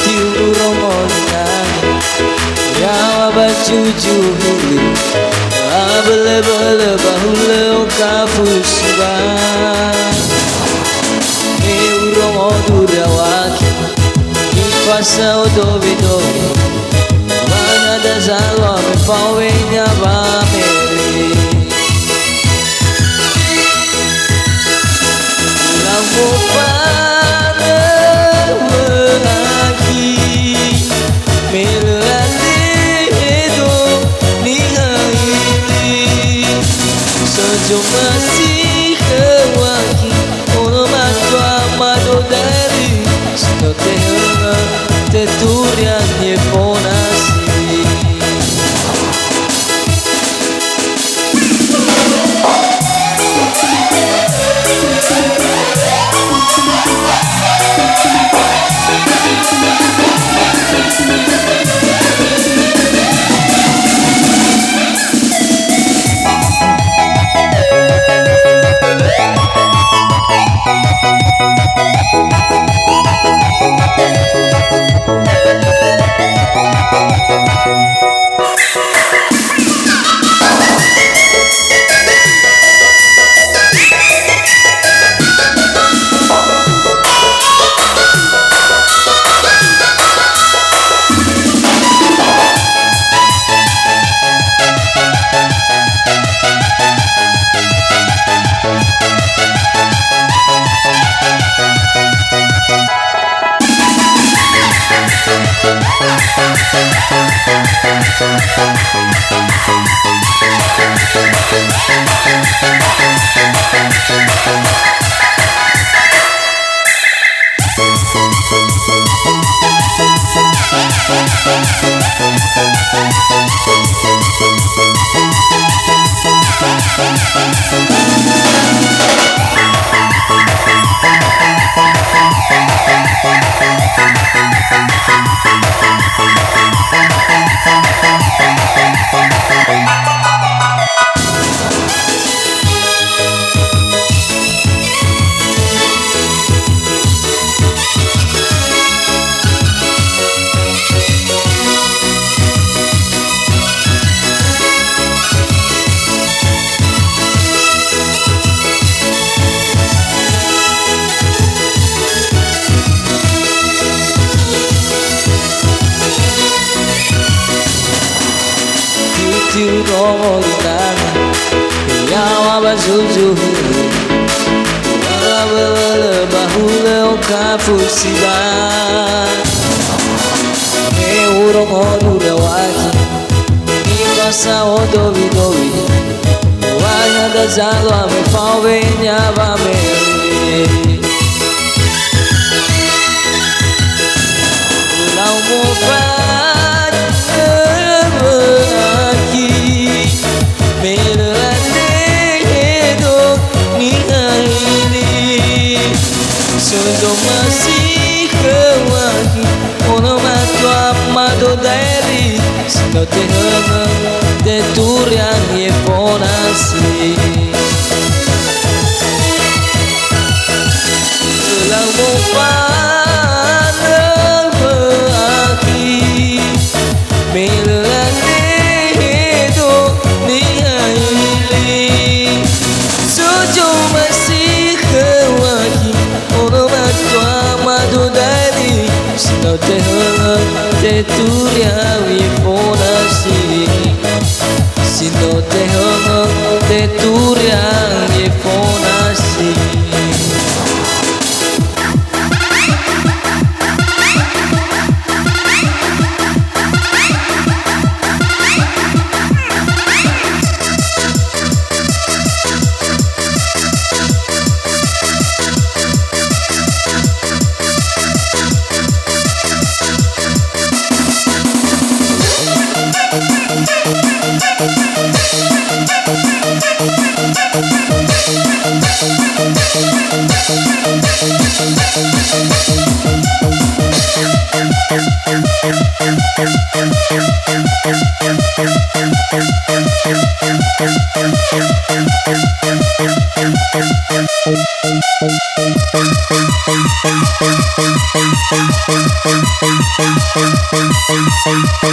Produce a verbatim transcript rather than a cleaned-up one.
Tiu romo nani, yaŵa ba juju hili, abele-bele ba hulö okafu siba. Me urongo dura waki, nifasa odowe-dowe, mana da zalua me fao wenya ba mele. Lau mofanö wö'akhi, me lö andre edo niha ili. Sozo masikhö waki, ono matua mado dari, si no tehöngö teturia nifonasi. Tiu-tiu romo linanga, yaŵa ba zuzu hili, wala wölö ba hulö okafu siba. Me urongo dura waki, nifasa odowi-dowi, waya da zalua me fao wenya ba mele. Lau mofanö wö'akhi, me lö andre edo niha ili. Sozo masikhö waki, ono matua mado daeri, si no tehöngö teturia nifonasi. Lau mofanö wö'akhi, me lö andre edo niha ili. Sozo masikhö waki, ono matua mado daeri, si no tehöngö teturia nifonasi. Si no tehöngö teturia nifonasi.